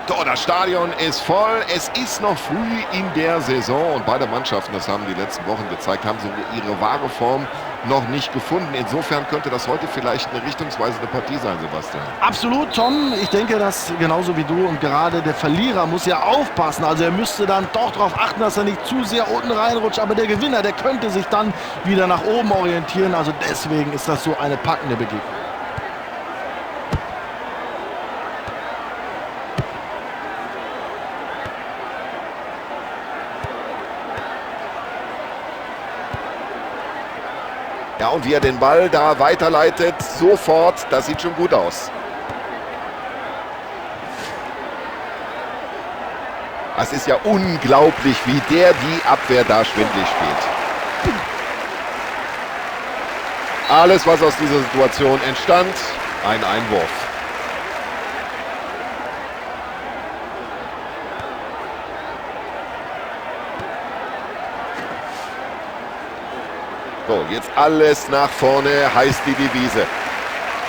So, das Stadion ist voll. Es ist noch früh in der Saison und beide Mannschaften, das haben die letzten Wochen gezeigt, haben so ihre wahre Form noch nicht gefunden. Insofern könnte das heute vielleicht eine richtungsweisende Partie sein, Sebastian. Absolut, Tom. Ich denke, dass genauso wie du und gerade der Verlierer muss ja aufpassen. Also er müsste dann doch darauf achten, dass er nicht zu sehr unten reinrutscht. Aber der Gewinner, der könnte sich dann wieder nach oben orientieren. Also deswegen ist das so eine packende Begegnung. Ja, und wie er den Ball da weiterleitet, sofort, das sieht schon gut aus. Das ist ja unglaublich, wie der die Abwehr da schwindlig spielt. Alles, was aus dieser Situation entstand, ein Einwurf. So, jetzt alles nach vorne, heißt die Devise.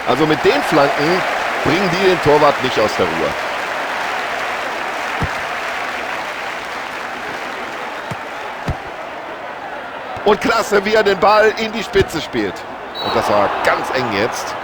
Also mit den Flanken bringen die den Torwart nicht aus der Ruhe. Und klasse, wie er den Ball in die Spitze spielt. Und das war ganz eng jetzt.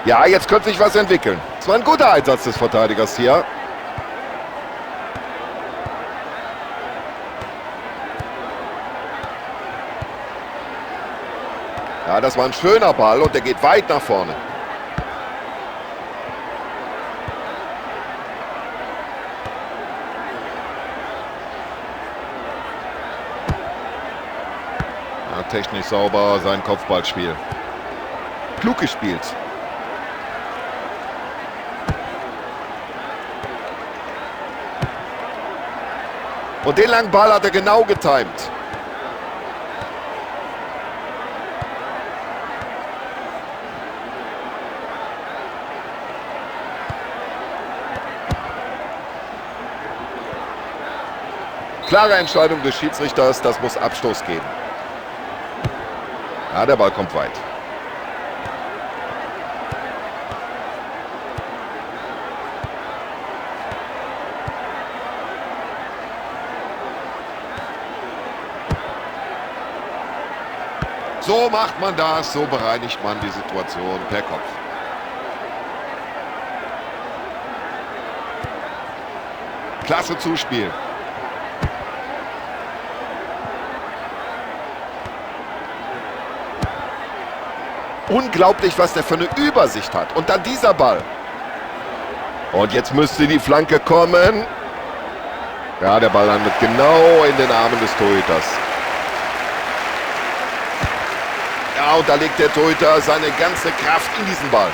Ja, jetzt könnte sich was entwickeln. Es war ein guter Einsatz des Verteidigers hier. Ja, das war ein schöner Ball und der geht weit nach vorne. Ja, technisch sauber sein Kopfballspiel. Klug gespielt. Und den langen Ball hat er genau getimt. Klare Entscheidung des Schiedsrichters, das muss Abstoß geben. Ja, der Ball kommt weit. So macht man das, so bereinigt man die Situation per Kopf. Klasse Zuspiel. Unglaublich, was der für eine Übersicht hat. Und dann dieser Ball. Und jetzt müsste die Flanke kommen. Ja, der Ball landet genau in den Armen des Torhüters. Ja, und da legt der Torhüter seine ganze Kraft in diesen Ball.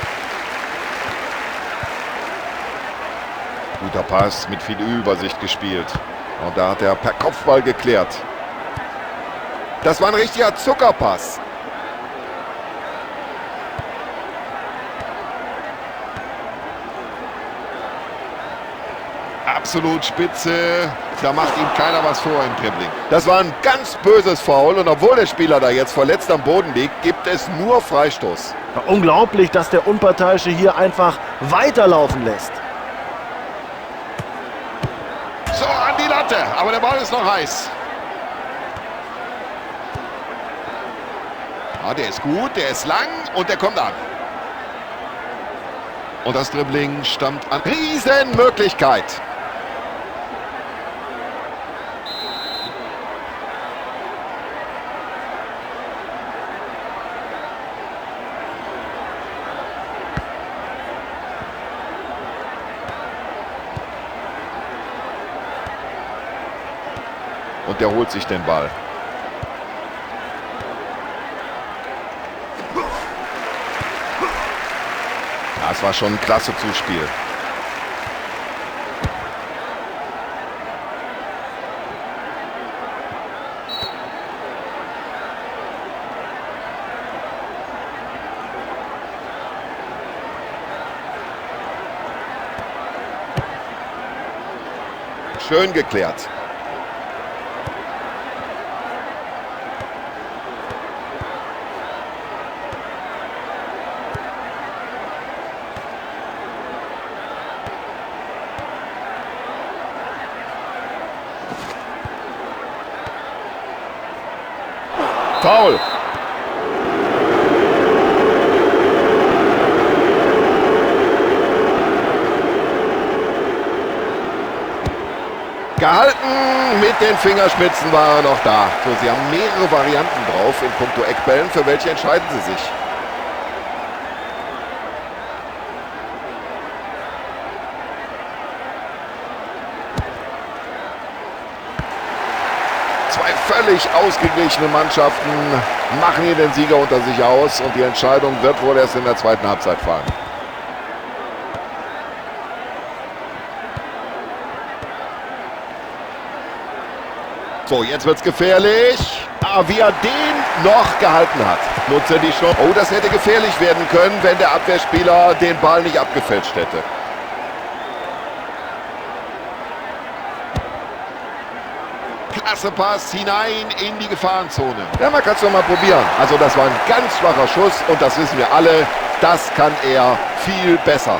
Guter Pass, mit viel Übersicht gespielt. Und da hat er per Kopfball geklärt. Das war ein richtiger Zuckerpass. Absolut spitze. Da macht ihm keiner was vor im Dribbling. Das war ein ganz böses Foul und obwohl der Spieler da jetzt verletzt am Boden liegt, gibt es nur Freistoß. Ja, unglaublich, dass der Unparteiische hier einfach weiterlaufen lässt. So, an die Latte, aber der Ball ist noch heiß. Ja, der ist gut, der ist lang und der kommt an. Und das Dribbling stammt an. Riesenmöglichkeit. Und der holt sich den Ball. Das war schon ein klasse Zuspiel. Schön geklärt. Foul. Gehalten mit den Fingerspitzen war er noch da. So, Sie haben mehrere Varianten drauf in puncto Eckbällen. Für welche entscheiden Sie sich? Zwei völlig ausgeglichene Mannschaften machen hier den Sieger unter sich aus und die Entscheidung wird wohl erst in der zweiten Halbzeit fallen. So, jetzt wird's gefährlich. Ah, wie er den noch gehalten hat. Nutzt er die Chance. Oh, das hätte gefährlich werden können, wenn der Abwehrspieler den Ball nicht abgefälscht hätte. Klasse Pass hinein in die Gefahrenzone. Ja, man kann's doch mal probieren. Also das war ein ganz schwacher Schuss und das wissen wir alle. Das kann er viel besser.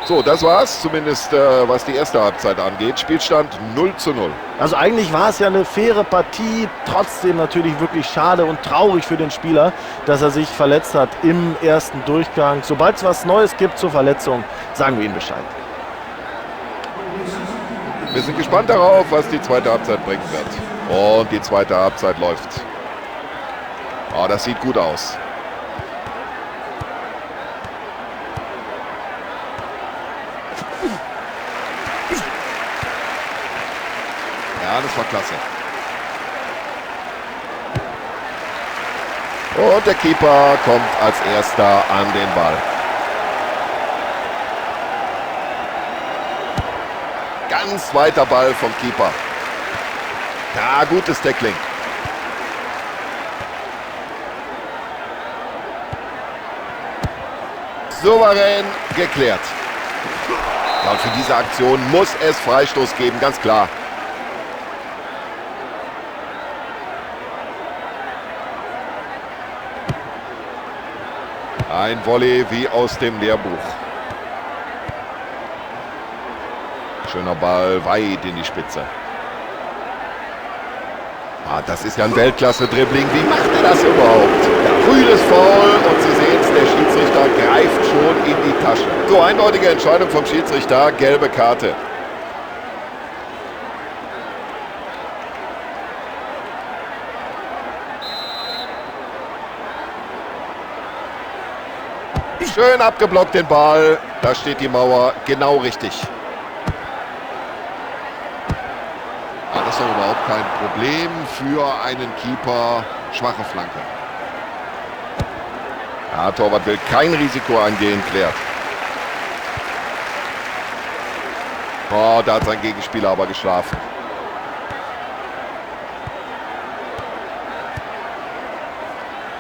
So, das war's, zumindest was die erste Halbzeit angeht. Spielstand 0:0. Also eigentlich war es ja eine faire Partie, trotzdem natürlich wirklich schade und traurig für den Spieler, dass er sich verletzt hat im ersten Durchgang. Sobald es was Neues gibt zur Verletzung, sagen wir ihm Bescheid. Wir sind gespannt darauf, was die zweite Halbzeit bringen wird. Und die zweite Halbzeit läuft. Oh, das sieht gut aus. Ja, das war klasse. Und der Keeper kommt als erster an den Ball. Ganz weiter Ball vom Keeper. Ja, gutes Tackling. Souverän geklärt. Ja, und für diese Aktion muss es Freistoß geben, ganz klar. Ein Volley wie aus dem Lehrbuch. Schöner Ball, weit in die Spitze. Ah, das ist ja ein Weltklasse-Dribbling. Wie macht er das überhaupt? Ja, frühes Foul und Sie sehen es, der Schiedsrichter greift schon in die Tasche. So, eindeutige Entscheidung vom Schiedsrichter, gelbe Karte. Schön abgeblockt den Ball. Da steht die Mauer genau richtig. Ah, das ist doch überhaupt kein Problem für einen Keeper. Schwache Flanke. Ja, Torwart will kein Risiko eingehen, klärt. Oh, da hat sein Gegenspieler aber geschlafen.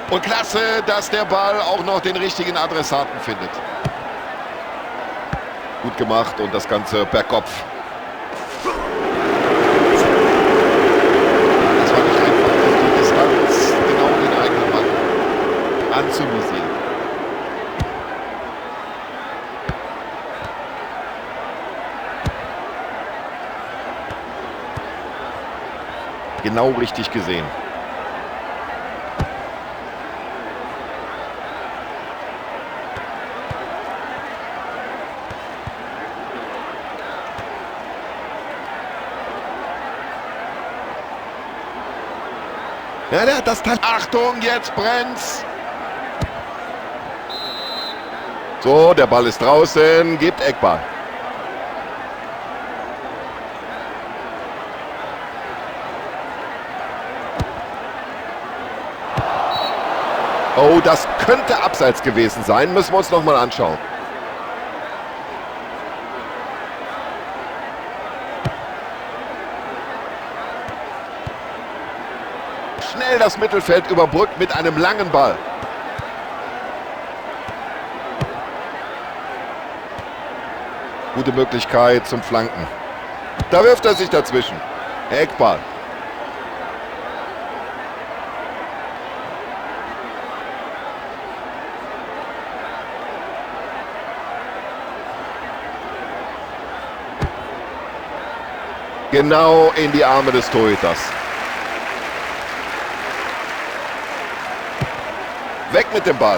Und klasse, dass der Ball auch noch den richtigen Adressaten findet. Gut gemacht und das Ganze per Kopf. Das war nicht einfach, auf die Distanz genau den eigenen Mann anzuvisieren. Genau richtig gesehen. Ja, der hat das Teil. Achtung, jetzt brennt's. So, der Ball ist draußen, gibt Eckball. Oh, das könnte abseits gewesen sein. Müssen wir uns nochmal anschauen. Schnell Schnell das Mittelfeld überbrückt mit einem langen Ball. Gute Möglichkeit zum Flanken. Da wirft er sich dazwischen. Eckball. Genau in die Arme des Torhüters. Weg mit dem Ball.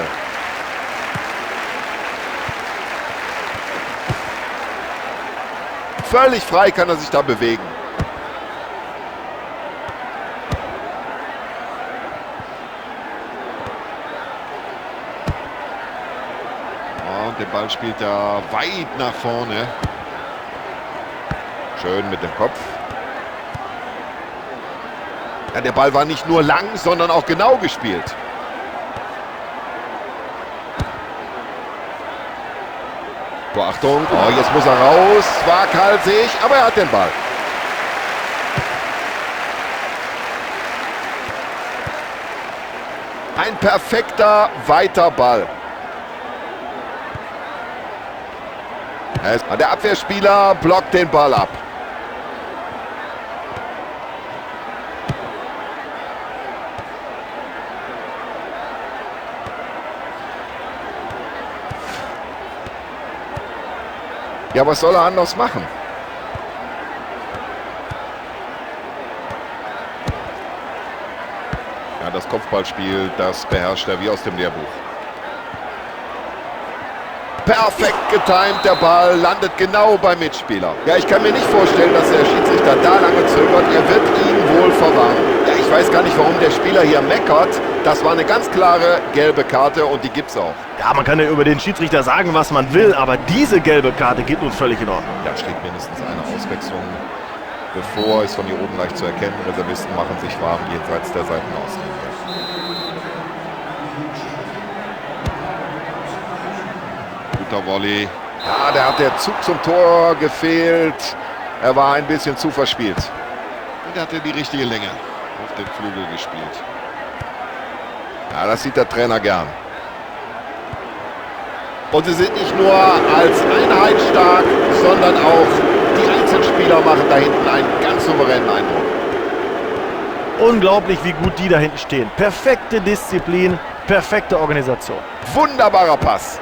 Völlig frei kann er sich da bewegen. Und den Ball spielt er weit nach vorne. Schön mit dem Kopf. Ja, der Ball war nicht nur lang, sondern auch genau gespielt. So, Achtung, oh, jetzt muss er raus, waghalsig, aber er hat den Ball. Ein perfekter, weiter Ball. Der Abwehrspieler blockt den Ball ab. Ja, was soll er anders machen? Ja, das Kopfballspiel, das beherrscht er wie aus dem Lehrbuch. Perfekt getimt, der Ball landet genau beim Mitspieler. Ja, ich kann mir nicht vorstellen, dass der Schiedsrichter da lange zögert. Er wird ihn wohl verwarnen. Ja, ich weiß gar nicht, warum der Spieler hier meckert. Das war eine ganz klare gelbe Karte und die gibt's auch. Ja, man kann ja über den Schiedsrichter sagen, was man will, aber diese gelbe Karte geht nun völlig in Ordnung. Ja, steht mindestens eine Auswechslung bevor, ist von hier oben leicht zu erkennen. Reservisten machen sich warm jenseits der Seitenauslinie. Guter Volley. Ja, da hat der Zug zum Tor gefehlt. Er war ein bisschen zu verspielt. Und er hatte die richtige Länge auf den Flügel gespielt. Ja, das sieht der Trainer gern. Und sie sind nicht nur als Einheit stark, sondern auch die Einzelspieler machen da hinten einen ganz souveränen Eindruck. Unglaublich, wie gut die da hinten stehen. Perfekte Disziplin, perfekte Organisation. Wunderbarer Pass.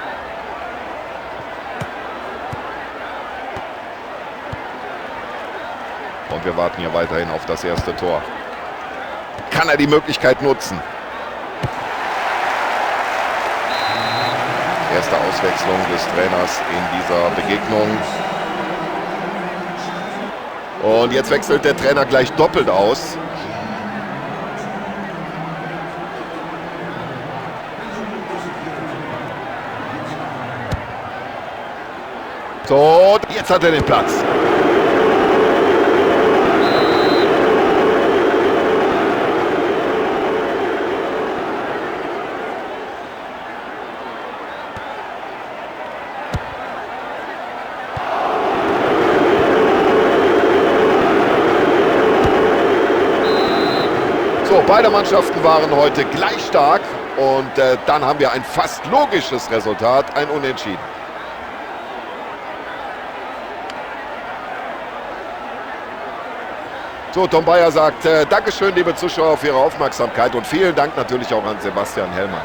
Und wir warten hier weiterhin auf das erste Tor. Kann er die Möglichkeit nutzen? Erste Auswechslung des Trainers in dieser Begegnung. Und jetzt wechselt der Trainer gleich doppelt aus. So, jetzt hat er den Platz. So, beide Mannschaften waren heute gleich stark und dann haben wir ein fast logisches Resultat, ein Unentschieden. So, Tom Bayer sagt, Dankeschön, liebe Zuschauer, für Ihre Aufmerksamkeit und vielen Dank natürlich auch an Sebastian Hellmann.